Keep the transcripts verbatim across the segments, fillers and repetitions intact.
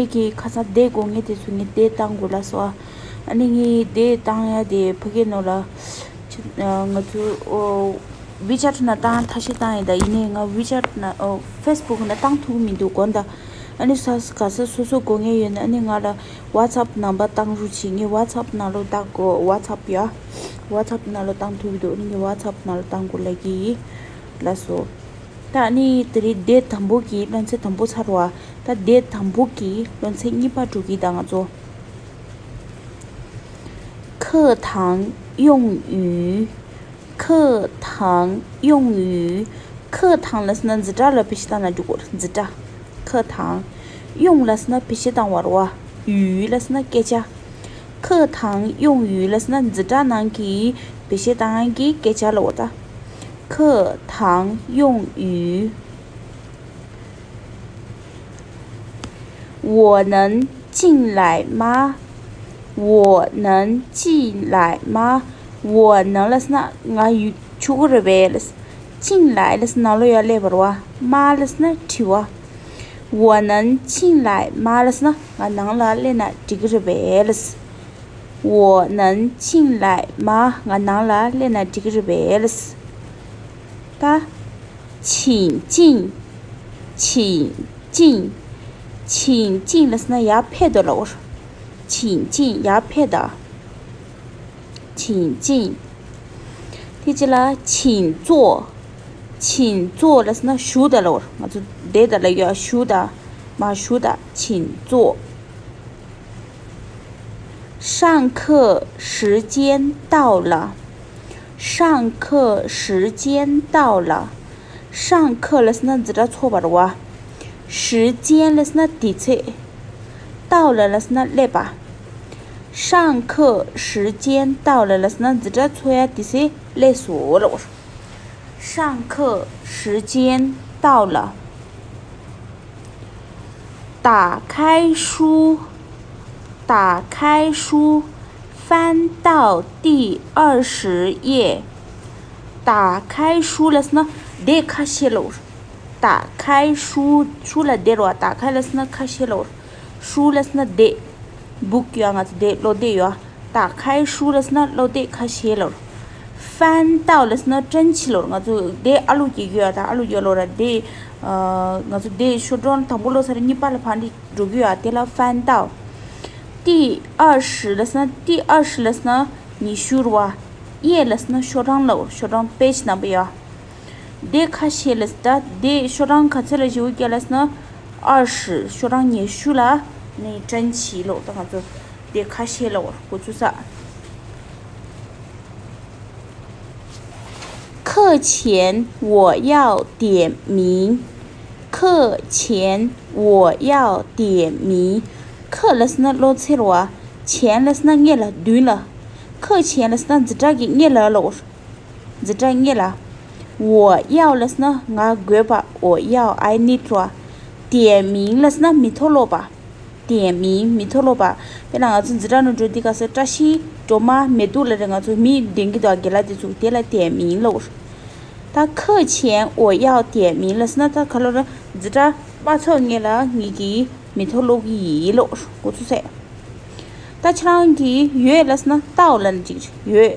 ཁྱེད་ཀྱིས་ཁ་སང་འདི་དགོས་ངེས་དེ་ཚོ་ངས་འདི་བཏང་དགོས་ལབ་སོང་། ཨ་ནི་ངས་འདི་བཏང་ཡ་དེ་ཕ་གི་ནང་ལ་ང་ཚོ་ཨོ་ཝི་ཆེ་ཊི་ནང་བཏང་ཐ་ཤི་བཏང་ཡིན་ད། ཡིན་ནའི་ང་ཝི་ཆེ་ཊི་ནང་ཨོ་ཕེ་སི་བུག་ནང་བཏང་ཐུབ་མི་འདུག་གོ་ད། ཨ་ནི་ས་ག་ས་སོ་སོ་དགོས་ངེས་ཡོད་ན་ཨ་ནི་ང་ལ་ཝ་ཚབ་ནམ་བར་བཏང་རོགས་བྱེད། ངས་ཝ་ཚབ་ནང་ལོགས་བཏང་དགོས། ཝ་ཚབ་ཡ། ཝ་ཚབ་ནང་ལོགས་བཏང་ཐུབ་ཀྱི་འདུག་ཨ་ནི་ངས་ཝ་ཚབ་ནང་ལོགས་བཏང་དགོས་ལབ་ཀྱི་ཡིན་ལབ་སོང་། ད་ནི་དེ་རིང་དེབ་དང་པོ་གི་སློབ་ཚན་དང་པོ་ཚར་བ། ད་དེབ་དང་པོ་གི་སློབ་ཚན་གཉིས་པ་འགྲོ་གི་ད་ང་ཚོ། 课堂用语。课堂用语。课堂 ལབ་ཟེར་ན་འཛིན་གྲྭ་ལ་བེད་སྤྱོད་བཏང་ན་འགྲིག་གོ་འཛིན་གྲྭ། 课堂། 用 ལབ་ཟེར་ན་བེད་སྤྱོད་བཏང་བ་རེད་བ། 语 ལབ་ཟེར་ན་སྐད་ཆ། 课堂用语 ལབ་ཟེར་ན་འཛིན་གྲྭ་ནང་གི་བེད་སྤྱོད་བཏང་ཡག་གི་སྐད་ཆ་ལབ་པ་ད། 课堂用语。我能进来吗？我能进来吗？我能 ལབ་ཟེར་ན་ང་ཡོང་ཆོག་གི་རེད་པས་ལབ། 进来 ལབ་ཟེར་ན་ནང་ལོགས་ཡར་སླེབས་པ་རེད་བ། 吗 ལབ་ཟེར་ན་དྲི་བ། 我能进来吗 ལབ་ཟེར་ན་ང་ནང་ལ་སླེབས་ན་འགྲིག་གི་རེད་པས་ལབ། 我能进来吗？ང་ནང་ལ་སླེབས་ན་འགྲིག་གི་རེད་པས་ལབ། ད། 请进。请进。请进 ལབ་ཟེར་ན་ཡར་ཕེབས་དང་ལབ་པ་རེད། 请进 ཡར་ཕེབས་དང་། 请进。དེ་རྗེས་ལ་请坐། 请坐 ལབ་ཟེར་ན་བཞུགས་དང་ལབ་པ་རེད། ང་ཚོ་བསྡད་དང་ལབ་ཡ་བཞུགས་དང་། མར་བཞུགས་དང་། 请坐། 上课时间到了。上课时间到了。上课 ལབ་ཟེར་ན་འཛིན་གྲྭ་ཚོགས་པ་རེད་བ། 时间 ལབ་ཟེར་ན་དུས་ཚོད། 到了 ལབ་ཟེར་ན་སླེབས་པ། 上课时间到了 ལབ་ཟེར་ན་འཛིན་གྲྭ་ཚོགས་ཡ་དུས་ཚོད་སླེབས་སོང་ལབ་པ། 上课时间到了。 打开书。打开书。翻到第二十页。打开书 ལབ་ཟེར་ན་དེབ་ཁ་ཕྱེ་ལབ་པ། 打开书། 书 ལབ་དེབ་རེད་བ། 打开 ལབ་ཟེར་ན་ཁ་ཕྱེ་ལབ་པ། 书 ལབ་ཟེར་ན་དེབ། book ཡོད་ང་ཚོ་དེབ་ཀློག་དེབ་ཡོད། 打开书 ལབ་ཟེར་ན་ཀློག་དེབ་ཁ་ཕྱེ་ལབ་པ། 翻到 ལབ་ཟེར་ན་བཀྲ་ཤིས་ལབ་པ། ང་ཚོ་དེབ་ཨ་ལུ་གི་ཡོད་ད། ཨ་ལུ་ཡོད་ལབ་པ་ར་དེབ། ཨ། ང་ཚོ་དེབ་ཤོག་གྲངས་དང་པོ་ཀློག་ཚར་གཉིས་པ་ལ་ཕར་འགྲོ་གི་ཡོད། དེ་ལ་翻到། 第二十 ལབ་ཟེར་ན། 第二十 ལབ་ཟེར་ན་ཉི་ཤུ་རེད་བ། 页 ལབ་ཟེར་ན་ཤོག་གྲངས་ལབ་པ། ཤོག་གྲངས་page number ཡ། དེབ་ཁ་ཕྱེ་ལབ་ཟེར་ད། དེབ་ཤོག་གྲངས་ག་ཚོད་ལ་བཞུགས་ཀྱི་ལབ་ཟེར་ན། 二十 ཤོག་གྲངས་ཉི་ཤུ་ལ་ནི་བཀྲ་ཤིས་ལབ་པ། ད་ང་ཚོ་དེབ་ཁ་ཕྱེ་ལབ་པ་འགོ་ཚུགས་ས། 课前我要点名。课前我要点名。课 ལབ་ཟེར་ན་སློབ་ཚན་རེད་བ། 前 ལབ་ཟེར་ན་སྔོན་ལ་མདུན་ལ། 课前 ལབ་ཟེར་ན་འཛིན་གྲྭ་གི་སྔོན་ལ་ལབ་པ། འཛིན་གྲྭ་སྔོན་ལ། 我要 ལབ་ཟེར་ན་ང་དགོས་པ། 我要 I need རེད་བ། 点名 ལབ་ཟེར་ན་མིང་ཐོ་ཀློག་པ། 点名 མིང་ཐོ་ཀློག་པ། དཔེར་ན་ང་ཚོ་འཛིན་གྲྭ་ནང་འགྲོ་དུས་སྐབས་སུ་བཀྲ་ཤིས་སྒྲོལ་མ་མེ་ཏོག་ལབ་རེད། ང་ཚོ་མིང་འདོན་གྱི་འདུག་དགེ་ལགས་དེ་ཚོ། དེ་ལ་点名 ལབ་པ། ད་课前我要点名 ལབ་ཟེར་ན་ད་ག་ལབ་རེད། འཛིན་གྲྭ་མ་ཚོགས་སྔོན་ལ་ངེད་ཀྱིས་མིང་ཐོ་ཀློག་གི་ཡིན་ལབ་པ། འགོ་ཚུགས་ས། ད་ཁྱེད་རང་གིས་ཡོད་ལབ་ཟེར་ན་到ལབ་ན་འགྲིག་རེད། ཡོད།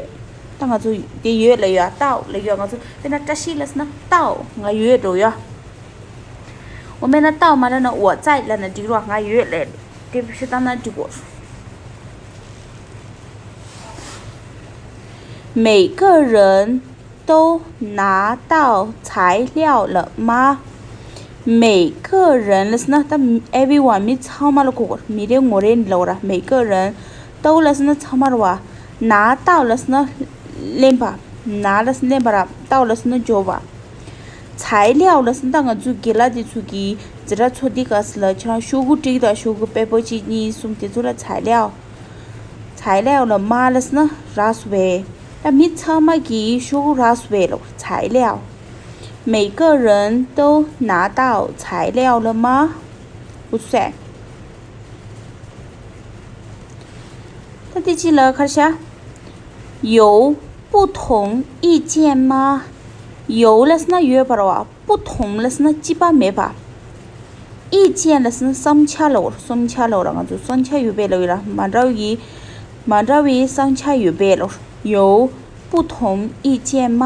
ད་ང་ཚོ་དེ་ཡོད་ལབ་ཡོད། 到ལབ་ཡོད། ང་ཚོ་དཔེར་ན་བཀྲ་ཤིས་ལབ་ཟེར་ན་到ང་ཡོད་འགྲོ་ཡོད། འོ་མེད་ན་到མ་ལབ་ན་我在ལབ་ན་འགྲིག་རོགས། ང་ཡོད་ལབ་དེ་བཤད་སྟངས་ན་འགྲིག་གོ། 每个人都拿到材料了吗？每个人 ལབ་ཟེར་ན་ད་everyone མི་ཚང་མ་ལ་གོ་དགོས། མི་རེ་ངོ་རེ་ལབ་ར། 每个人都 ལབ་ཟེར་ན་ཚང་མ་རེད་བ། 拿到 ལབ་ཟེར་ན་ལེན་པ། 拿 ལབ་ཟེར་ན་ལེན་པ་ར། 到 ལབ་ཟེར་ན་འབྱོར་བ། 材料 ལབ་ཟེར་ན་ད་ང་ཚོའི་དགེ་ལགས་དེ་ཚོ་གིས་འཛིན་གྲྭ་ཚོགས་དུས་སྐབས་སུ་ལ་ཁྱེད་རང་ཤོག་གུ་བྲིས་དང་། ཤོག་གུ་པེ་པར་གཅིག་གཉིས་གསུམ་དེ་ཚོ་ལ་材料། 材料 ལ་吗 ལབ་ཟེར་ན་རག་སོང་བས། ད་མི་ཚང་མ་གིས་ཤོག་གུ་རག་སོང་བས་ལབ། 材料། 每个人都拿到材料了吗？ འུ་ཚོ་ཟེར། ད་དེ་གཅིག་ལ་ཁར་ཤ། 有不同意见吗？ 有 ལབ་ཟེར་ན་ཡོད་པ་རེད་བ། 不同 ལབ་ཟེར་ན་གཅིག་པ་མེད་པ། 意见 ལབ་སོང་ན་བསམ་འཆར་ལབ་དགོས་རེད། བསམ་འཆར་ལབ་དགོས་རེད། ང་ཚོ་བསམ་འཆར་ཡོད་པས་ལབ་ཡོད་ར། མ་འདྲ་བའི་མ་འདྲ་བའི་བསམ་འཆར་ཡོད་པས་ལབ་དགོས་རེད། 有不同意见吗？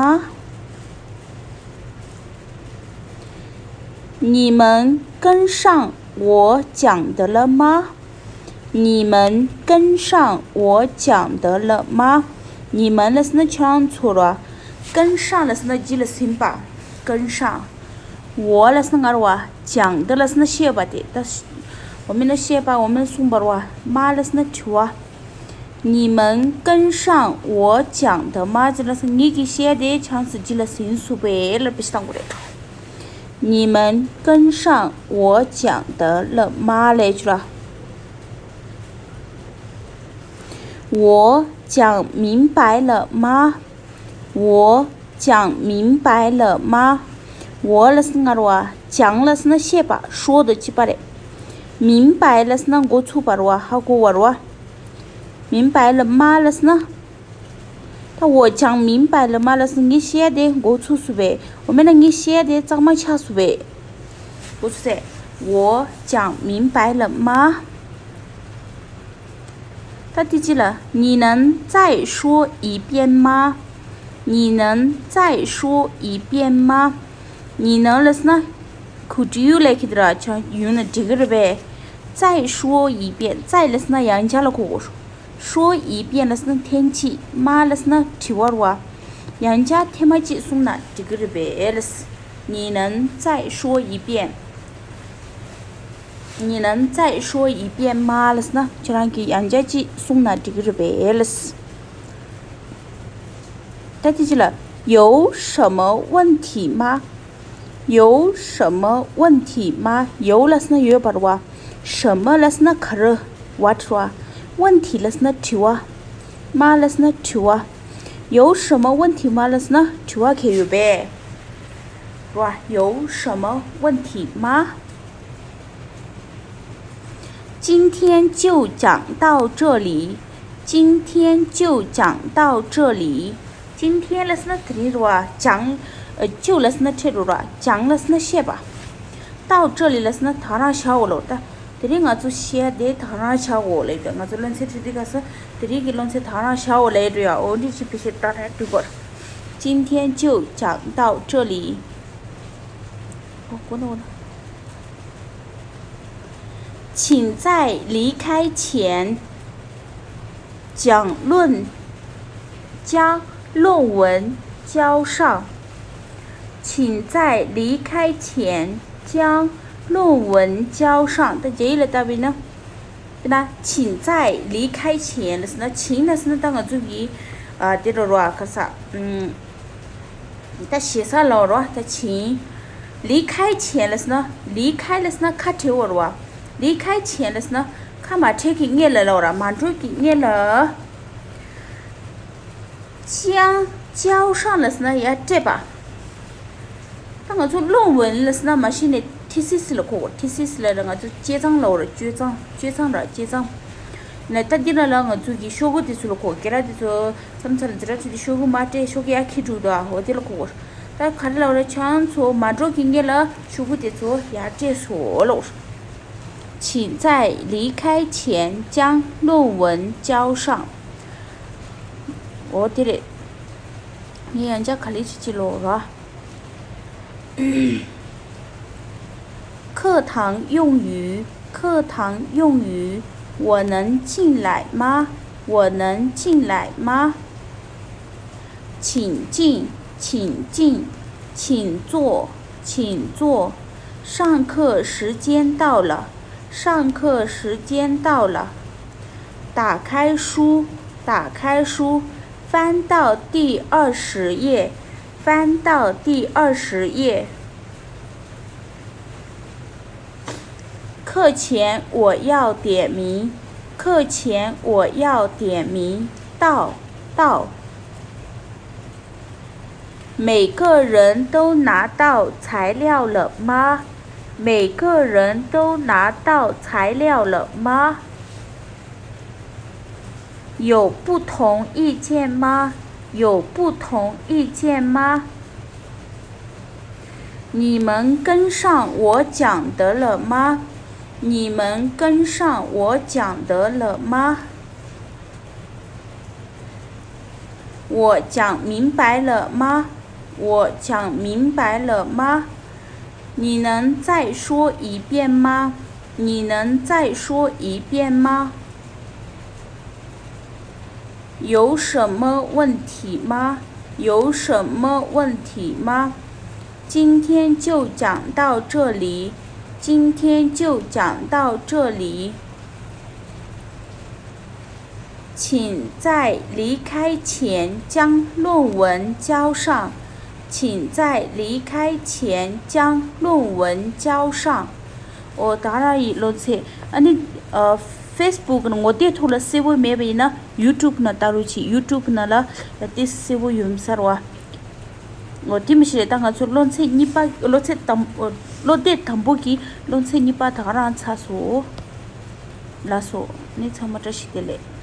你们跟上我讲的了吗？ 你们跟上我讲的了吗？你们 ལབ་སོང་ན་ཁྱེད་རང་ཚོ་ར། 跟上 ལབ་སོང་ན་རྗེས་ལ་ཟིན་པ། 跟上། 我 ལབ་སོང་ན་ང་ར་བ། 讲的 ལབ་སོང་ན་བཤད་པ་དེ། ད་འོ་མིན་ན་བཤད་པ། འོ་མིན་ན་གསུངས་པ་ར་བ། 吗 ལབ་སོང་ན་དྲི་བ། 你们跟上我讲的吗？ ཅེས་ལབ་སོང་ངས་ཀྱིས་བཤད་དེ་ཁྱེད་རང་ཚོ་རྗེས་ལ་ཟིན་སོང་པས་ལབ་པ་ཞིག་བཏང་དགོས་རེད། 你们跟上我讲的了吗？ ལབ་ཅེས་ར། 我讲明白了吗？我讲明白了吗？ 我 ལབ་སོང་ན་ང་ར་བ། 讲 ལབ་སོང་ན་བཤད་པ། 说 དང་གཅིག་པ་རེད། 明白 ལབ་སོང་ན་མགོ་ཚོས་པ་ར་བ། ཧ་གོ་བ་ར་བ། 明白了吗 ལབ་སོང་ན། ད 我讲明白了吗 ལབ་སོང་ངས་བཤད་དེ་མགོ་ཚོས་སོང་པས། འོ་མིན་ན་ངས་བཤད་དེ་གཙང་མ་ཆགས་སོང་པས། མགོ་ཚོས་སོང་། 我讲明白了吗？ ད་དེ་ཅི་ལ། 你能再说一遍吗？你能再说一遍吗？ 你能 ལབ་སོང་ན། Could you ལབ་ཁྱེད་ར་ཆ་ཡོང་ན་འགྲིག་གི་རེད་པས། 再说一遍། 再 ལབ་སོང་ན་ཡང་བསྐྱར་ལ་གོ་དགོས། 说一遍 ལབ་སོང་ན་ཐེངས་གཅིག། 吗 ལབ་སོང་ན་དྲི་བ་ར་བ། ཡང་བསྐྱར་ཐེངས་མ་གཅིག་གསུངས་ན་འགྲིག་གི་རེད་པས། 你能再说一遍 你能再说一遍吗 ལབ་སོང་ན་ཁྱེད་རང་གིས་ཡང་བསྐྱར་གཅིག་གསུངས་ན་འགྲིག་གི་རེད་པས། ད་དེ་ཅི་ལ། 有什么问题吗？ 有什么问题吗？ 有 ལབ་སོང་ན་ཡོད་པ་ར་བ། 什么 ལབ་སོང་ན་ག་རེ། what ར་བ། 问题 ལབ་སོང་ན་དྲི་བ། 吗 ལབ་སོང་ན་དྲི་བ། 有什么问题吗 ལབ་སོང་ན་དྲི་བ་ག་རེ་ཡོད་པས། ར་བ། 有什么问题吗？ 今天就讲到这里。今天就讲到这里。 今天 ལབ་སོང་ན་དེ་རིང་ར་བ། 讲 ཨ། 就 ལབ་སོང་ན་འཕྲད་འགྲོ་ར། 讲 ལབ་སོང་ན་བཤད་པ། 到这里 ལབ་སོང་ན་ད་ག་རང་བཞག་འོ་ལོ། ད་དེ་རིང་ང་ཚོ་བཤད་དེ་ད་ག་རང་བཞག་འོ་ལབ་འདུག་ང་ཚོ་སློབ་ཚན་ཁྲིད་དུས་སྐབས་སུ་དེ་རིང་གི་སློབ་ཚན་ད་ག་རང་བཞག་འོ་ལབ་འགྲོ་ཡ། འོ་འདི་ཅིག་བེད་སྤྱོད་བཏང་ན་འགྲིག་གོ། 今天就讲到这里。 ཨོ། གོ་ན་གོ་ན། 请在离开前将论将论文交上。请在离开前将论文交上。 ད་རྗེས་ལ་ལྟ་བས་ན། དཔེར་ན། 请在离开前 ལབ་སོང་ན། 请 ལབ་སོང་ན་ད་ང་ཚོ་གི། ཨ། དེ་འགྲོ་ར་ག་ས། ཨུམ། ད་ཞེ་ས་ལབ་ར། ད་请། 离开前 ལབ་སོང་ན། 离开 ལབ་སོང་ན་ཁ་བྲལ་བ་ར་བ། 离开前 ལབ་སོང་ན་ཁ་མ་བྲལ་གྱི་སྔོན་ལ་ལབ་ར། མ་འགྲོ་གི་སྔོན་ལ། 将交上 ལབ་སོང་ན་ཡར་སྤྲད་པ། ད་ང་ཚོ་论文 ལབ་སོང་ན་མ་གཞི་ནས་ཐི་སི་སི་ལ་གོ་དགོས། ཐི་སི་སི་ལབ་ན་ང་ཚོ་དཔྱད་རྩོམ་ལབ་ར། དཔྱད་རྩོམ། དཔྱད་རྩོམ་ར། དཔྱད་རྩོམ། ནས་ད་འདི་ལ་ལ་ང་ཚོ་གི་ཤོག་གུ་དེ་ཚོ་ལ་གོ། སྒེར་དེ་ཚོ་མཚམས་མཚམས་ལ་འཛིན་གྲྭ་ཁྲིད་དུས་ཤོག་གུ་མ་སྤྲད། ཤོག་གུ་ཡར་འཁྱེར་འགྲོ་འདུག་འོ་དེ་ལ་གོ་དགོས། ད་ག་རེ་ལབ་ར། ཁྱེད་རང་ཚོ་མ་འགྲོ་གི་སྔོན་ལ་ཤོག་གུ་དེ་ཚོ་ཡར་སྤྲད་སོང་ལབ། 请在离开前将论文交上。 འོ་དེ་རེད། ངས་ཡང་བསྐྱར་ག་ལེར་ཅིག་ཅིག་ཀློག་ར། 课堂用语，课堂用语，我能进来吗？我能进来吗？ 请进，请进，请坐，请坐。上课时间到了，上课时间到了。打开书，打开书，翻到第二十页，翻到第二十页。 课前我要点名，课前我要点名，到，到。每个人都拿到材料了吗？每个人都拿到材料了吗？ 有不同意见吗？有不同意见吗？你们跟上我讲的了吗？你们跟上我讲的了吗？我讲明白了吗？我讲明白了吗？你能再说一遍吗？你能再说一遍吗？有什么问题吗？有什么问题吗？今天就讲到这里，今天就讲到这里。请在离开前将论文交上，请在离开前将论文交上。ཨོ་ད་ར་ཡི་ལོ་ཚེ་ཨ་ནི་ཨ་Facebook་ནང་ངོ་དེབ་ཐོག་ལ་གསལ་པོ་མེད་པ་ཡིན་ན་YouTube་ནང་ལྟ་རོགས་གྱིས། YouTube་ནང་ལ་ཡ་དེ་གསལ་པོ་ཡོད་མ་ས་རེད་བ། འོ་དེ་མི་ཤེས་རེད། ད་ང་ཚོ་སློབ་ཚན་གཉིས་པ་སློབ་ཚན་དང་སློབ་དེབ་དང་པོ་གི་སློབ་ཚན་གཉིས་པ་ད་ག་རང་ཚར་སོང་། ལགས་སོ། ནི་ཚང་མ་བཀྲ་ཤིས་བདེ་ལེགས།